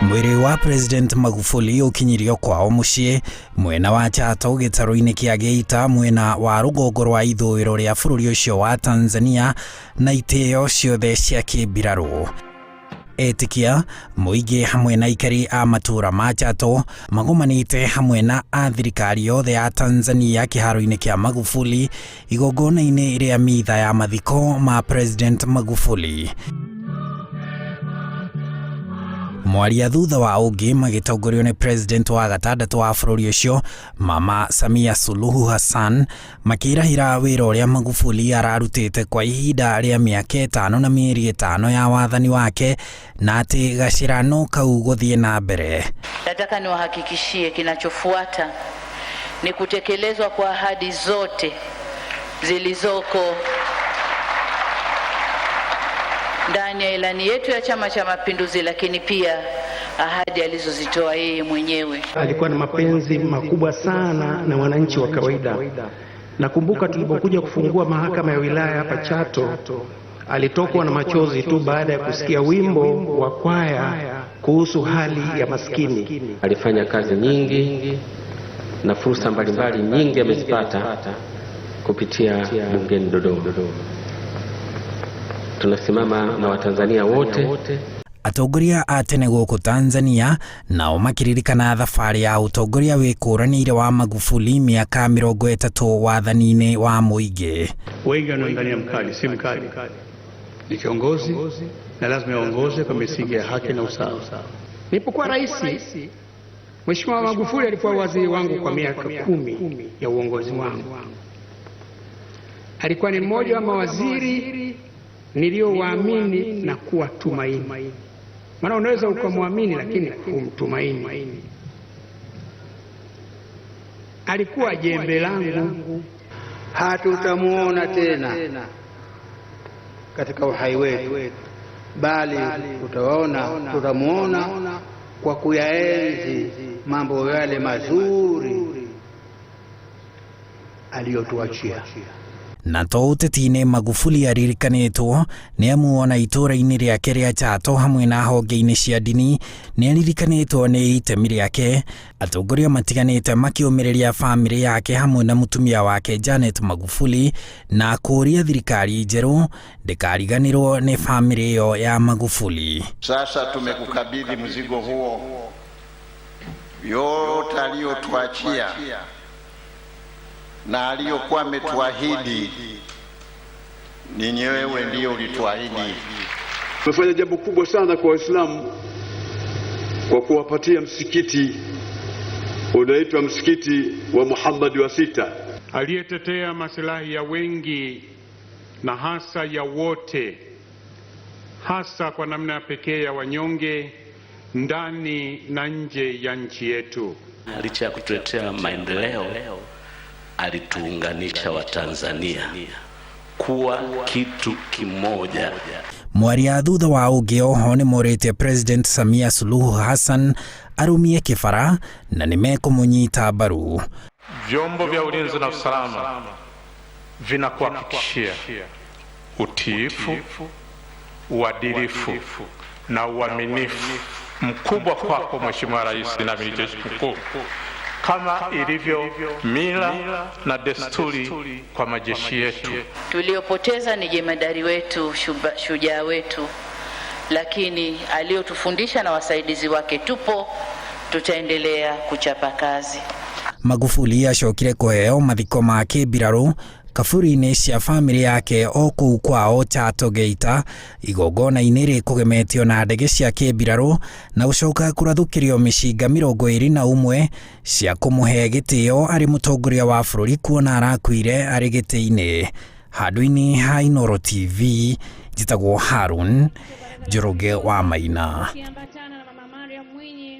Mwĩrĩ wa President Magufuli ũkinyirio kwao mũciĩ mwena wa Chato gĩtarũ-inĩ kĩa Geita mwena wa rũgongo rwa ithũĩro rĩa bũrũri ũcio wa Tanzania na itĩo ciothe cia kĩmbirarũ. Etĩkia, mũingĩ hamwe na aikari a matũũra ma Chato magomanĩte hamwe na a thirikari yothe ya Tanzania kĩharo-inĩ kĩa Magufuli igongona-inĩ rĩa mitha ya mathiko ma President Magufuli. Mwaria thutha wa ũngĩ magĩtongorio nĩ President wa gatandatũ wa bũrũri ũcio Mama Samia Suluhu Hassan makĩirahĩra wĩra ũrĩa Magufuli ararutĩte kwa ihinda rĩa mĩaka 5 na mĩeri 5 ya wathani wake na atĩ gacĩra no kau gũthiĩ na mbere. Nataka niwahakikishie kinachofuata ni kutekelezwa kwa ahadi zote zilizoko ndani ya ilani yetu ya Chama cha Mapinduzi, lakini pia ahadi alizozitoa yeye mwenyewe. Alikuwa na mapenzi makubwa sana na wananchi wa kawaida. Nakumbuka tulipokuja kufungua mahakama ya wilaya hapa Chato, alitokwa na machozi tu baada ya kusikia wimbo wa kwaya kuhusu hali ya maskini. Alifanya kazi nyingi na fursa mbalimbali nyingi amezipata kupitia bungeni Dodoma. Tunasimama na Watanzania wote. Atongoria a tene gũkũ Tanzania nao makĩririkana thabarĩ ya ũtongoria wĩkũranĩire wa Magufuli mĩaka 30 wathani-inĩ wa mũingĩ. Wengi wanaangalia mkali, si mkali, ni kiongozi na lazima aongoze kwa misingi ya haki na usawa. Nilipokuwa rais, Mheshimiwa Magufuli alikuwa waziri wangu kwa miaka 10 ya uongozi wangu. Alikuwa ni mmoja wa mawaziri niliowaamini na kuwatumaini. Maana unaweza ukamwamini lakini humtumaini. Alikuwa jembe langu. Hatutamuona tena katika uhai wetu, bali tutamuona kwa kuyaenzi mambo yale mazuri aliyotuachia. Na to ũteti-inĩ Magufuli aririkanĩtwo nĩ amu ona itũũra-inĩ rĩake rĩa Chato hamwe na honge-inĩ cia ndini nĩ aririkanĩtwo nĩ itemi rĩake. Atongoria matiganĩte makĩũmĩrĩria bamĩrĩ yake hamwe na mũtumia wake Janet Magufuli na kũũria thirikari njerũ ndĩkariganĩrwo nĩ bamĩrĩ ĩyo ya Magufuli. Sasa tumekukabidhi mzigo huo, yote aliyotuachia na aliyokuwa ametuahidi, ni wewe ndiyo ulituahidi. Tumefanya jambo kubwa sana kwa Waislamu kwa kuwapatia msikiti unaitwa msikiti wa Muhammad wa 6. Aliyetetea maslahi ya wengi na hasa ya wote, hasa kwa namna ya pekee ya wanyonge ndani na nje ya nchi yetu. Licha ya kutuletea maendeleo, alituunganisha Watanzania kuwa kitu kimoja. Mwaria thutha wa ũngĩ oho nĩ morĩtie President Samia Suluhu Hassan arumie kĩbara na nĩmekũmũnyita mbaru. Vyombo vya ulinzi na usalama vinakuhakikishia utiifu, uadilifu na uaminifu mkubwa kwako Mheshimiwa Rais na Amiri Jeshi Mkuu, kama ilivyo mila na desturi kwa majeshi yetu. Tuliopoteza ni jemadari wetu, shujaa wetu, lakini aliyotufundisha na wasaidizi wake tupo, tutaendelea kuchapa kazi. Magufuli acokire kũheo mathiko ma kĩmbirarũ kaburi-inĩ cia bamĩrĩ yake o kũu kwao Chato Geita, igongona-inĩ rĩkũgemetio na ndege cia kĩmbirarũ na gũcoka kũrathũkĩrio mĩcinga 21 cia kũmũhe gĩtĩo arĩ mũtongoria wa bũrũri kuona arakuire arĩ gĩtĩ-inĩ. Handũ-inĩ ha Inooro TV, njĩtagwo Harun Njoroge wa Maina. Akiambatana na Mama Mariam Mwinyi.